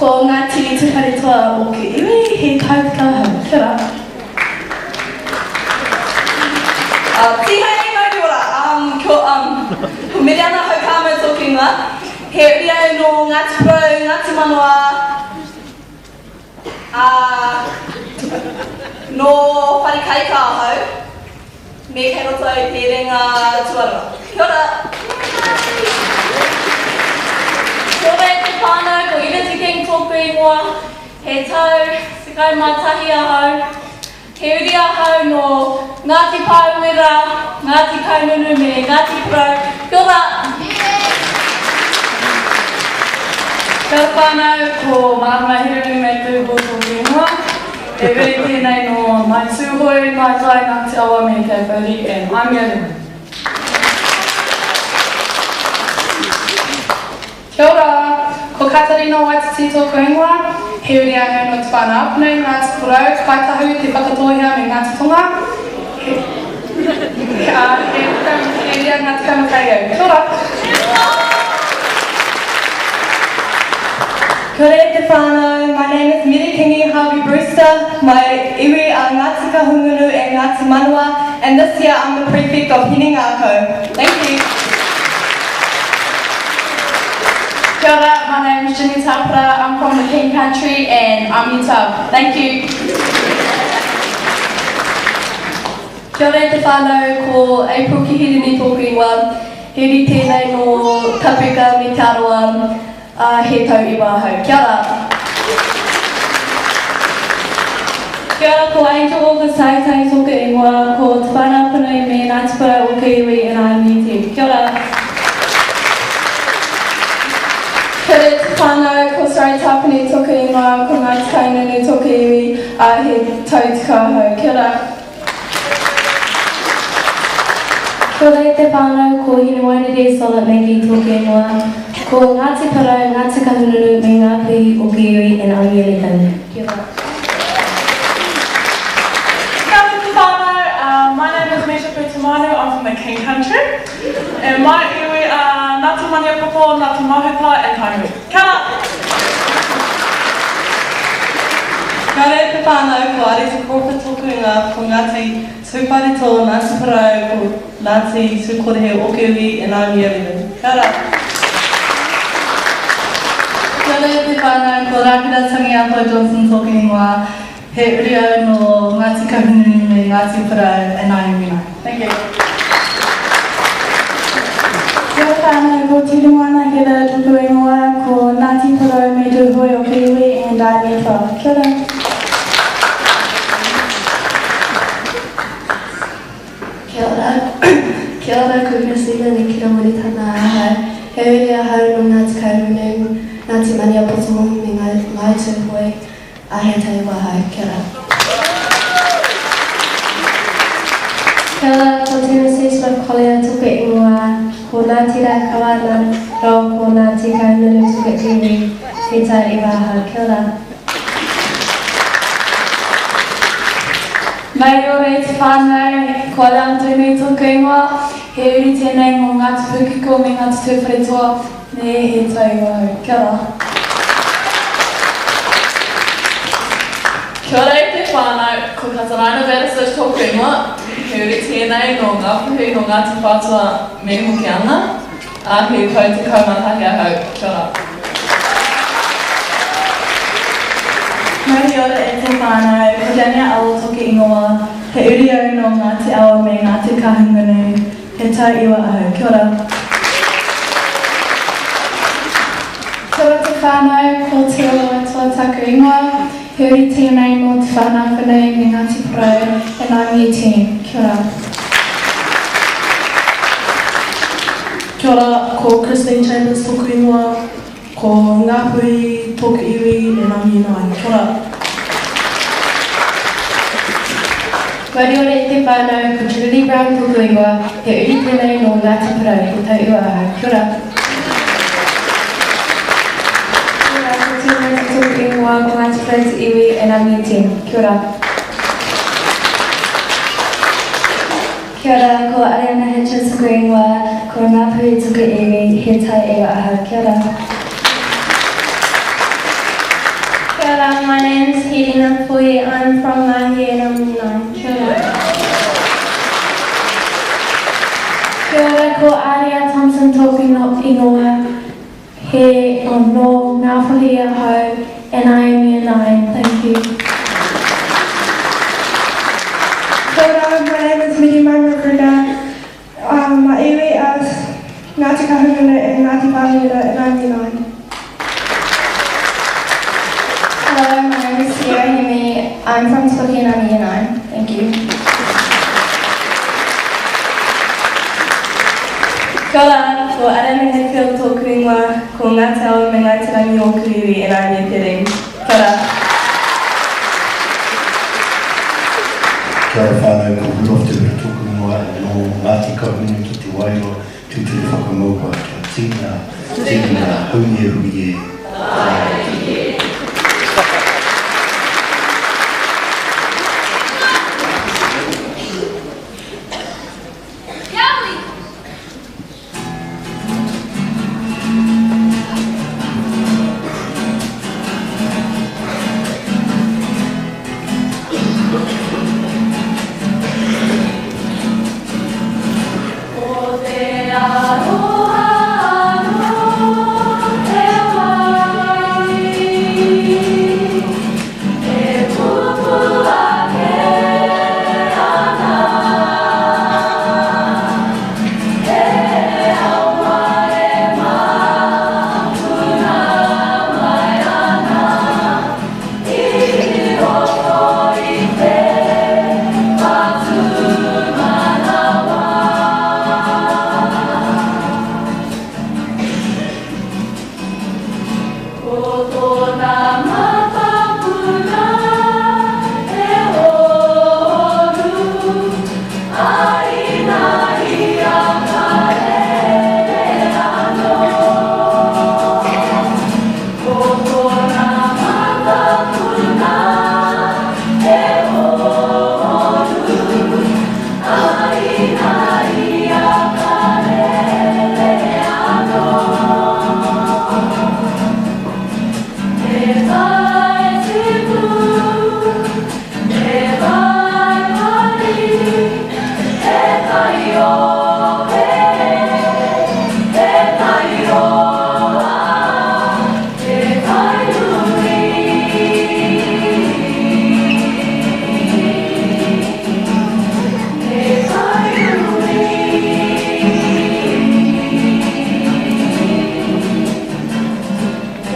Ko Ngāti Tūwharetoa ōku iwi, he tautoko ahau. Kia ora. Tihei mauri ora, ko Miriana Haukāmau tōku ingoa. He uri au nō Ngāti Porou, Ngāti Manawa, ā, nō Wharekaika ahau. Me kei roto au i te rerenga tuarua. Kia ora! Kia ora e te whānau, ko Unity King tōku ingoa. He tau 11 ahau. He uri ahau nō Ngāti Pāuera, Ngāti Kahungunu me Ngāti Porou. Kia ora! Kia ora whānau, ko Marama Hirini Mathew tōku ingoa. He uri tēnei nō Ngāi Tūhoe, Ngāi Tai, Ngāti Awa me Cape Verde and I'm Year 11. Kia ora! Ko Katarina Waititi tōku ingoa, he uri ahau nō Te Whānau-a-Apanui, Ngāti Porou, Kāi Tahu, Te Whakatōhea me Ngāti Tonga. He, ā, he, he uri a Ngāti Kamakai au. Kia ora! Kia ora e te whānau, my name is Mere Kingi Harvey Brewster, my iwi are Ngāti Kahungunu and Ngāti Manawa and this year I'm the prefect of Hinengākau. Thank you. Kia ora, my name is Ginny Tapara, I'm from the King Country and I'm year 12. Thank you. Kia ora e te whānau, ko April Kihirini tōku ingoa, he uri tēnei nō Kapuka me Te Arawa, ā, he tau iwa ahau. Kia ora! Kia ora, ko Angel August Taetae tōku ingoa, ko Te Whānau-a-Apanui me Ngāti Porou ōku iwi and I am year 10. Kia ora! Kia ora te whānau, ko Sarai Tāpene tōku ingoa, ko Ngāti Kahungunu tōku iwi, ā, he tau tekau ahau. Kia ora! Kia ora e te whānau, ko Hinewairere Solid Maggie tōku ingoa. Ko Ngāti Porou, Ngāti Kahungunu me Ngāpuhi ōku iwi and I'm year 11. Kia ora. Kia ora te whānau, my name is Misha Putamanu, I'm from the King Country and my iwi are Ngāti Maniapoto, Ngāti Mahuta and Tainui. Kia ora! Kia ora e te whānau, ko Areta Crawford tōku ingoa, ko Ngāti Tūwharetoa, Ngāti Porou, ko Ngāti Tūkorehe ōku iwi and I'm year 11. Kia ora! Kia ora e te whānau, ko Rāpera Tangiapo Johnson tōku ingoa, he uri au nō Ngāti Kahungunu me Ngāti Porou and I am year 9. Thank you. Kia ora whānau, ko Tirimoana Heather toku ingoa, ko Ngāti Porou me Tūhoe oku iwi and I'm year 12. Kia ora. Kia ora. Kia ora, ko Christina Nikita Moritana ahau. He uri ahau nō Ngāti Kahungunu, Ngāti Maniapoto me Ngāi Tūhoe. A he taiwa ahau. Kia ora. Kia ora, ko Tennessee Smith Collier toku ingoa, ko Ngāti Raukawa nā rawa ko Ngāti Kahungunu toku iwi, he taiwa ahau. Kia ora. Mauri ora e te whānau, ko Alana Tūnui tōku ingoa, he uri tēnei mō Ngāti Pūkeko me Ngāti Tūwharetoa, me he taiwa ahau. Kia ora. Kia ora e te whānau, ko Kataraina Batasic tōku ingoa, he uri tēnei nō Ngāpuhi, nō Ngāti Whātua me Hokianga, ā, he tau 11 ahau. Kia ora. Mauri ora e te whānau, ko Danielle Owl toku ingoa, he uri au nō Ngāti Awa me Ngāti Kahungunu, he tau iwa ahau. Kia ora. Kia ora te whānau, ko Te Oroatua taku ingoa, he uri tēnei nō Te Whānau-a-Whanui me Ngāti Porou, and I'm year 10. Kia ora. Kia ora, ko Christine Chambers tōku ingoa, ko Ngāpuhi tōku iwi and I'm year 9. Kia ora. Mauri ora e te whānau, ko Trinity Brown tōku ingoa, he uri tēnei nō Ngāti Porou, he tauiwa ahau. Kia ora. Kia ora, ko Tina Te tōku ingoa, ko Ngāti Porou te iwi, and I'm year 10. Kia ora. Kia ora, ko Ariana Hitchens toku ingoa, ko Ngāpuhi toku iwi, he tauiwa ahau. Kia ora. Ora, my name's Herina Pui, I'm from Ngāhi and I'm year 9. Kia ora. Kia ora, ko Aria Thompson tōku ingoa, he nō Ngāpuhi ahau and I am year 9. Thank you. Kia ora, my name is Mirimai McGregor. Um, my iwi is Ngāti Kahungunu and Ngāti Pāhura and I'm year 9. Hello, my name is Sierra Hemi. I'm from Te Puke and I'm year 9. Thank you. Kia ora, ko Arena Hetfield tōku ingoa, ko Ngāti Awa me Ngāi Te Rangi ōku iwi and I'm year 13. Kia ora. Kia ora whānau, ko Rudolph Te Wera tōku ingoa, nō Ngāti Kahungunu ki Te Wairoa, tūturu whakamaua kia tīna, tīna, haumi e hui e. Ko te aroha anō te wai E pupū ake ana He awa e māpuna mai ana I roto i te whatumanawa. Ko tōna matapuna e hōhonu ai nā ia ka rere anō. Ko tōna matapuna e hōhonu ai nā ia ka rere anō. He tai tipu, he tai pari, he tai ope, he tai roa, he tai nui. He tai nui.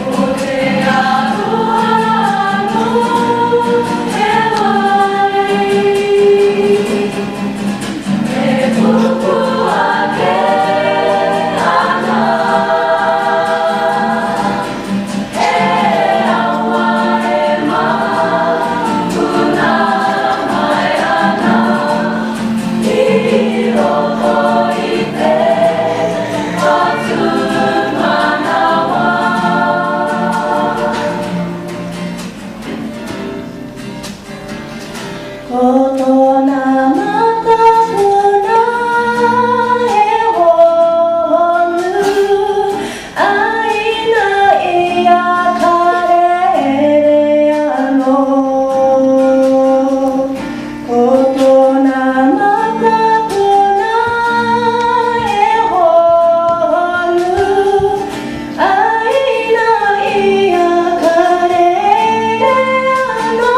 Ko te aroha anō he wai E pupū ake ana He awa e māpuna mai ana I roto i te whatumanawa. Ko tōna matapuna he hōhonu, ai nā ia ka rere anō. Ko tōna matapuna he hōhonu, ai nā ia ka rere anō.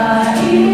Ngā iwi.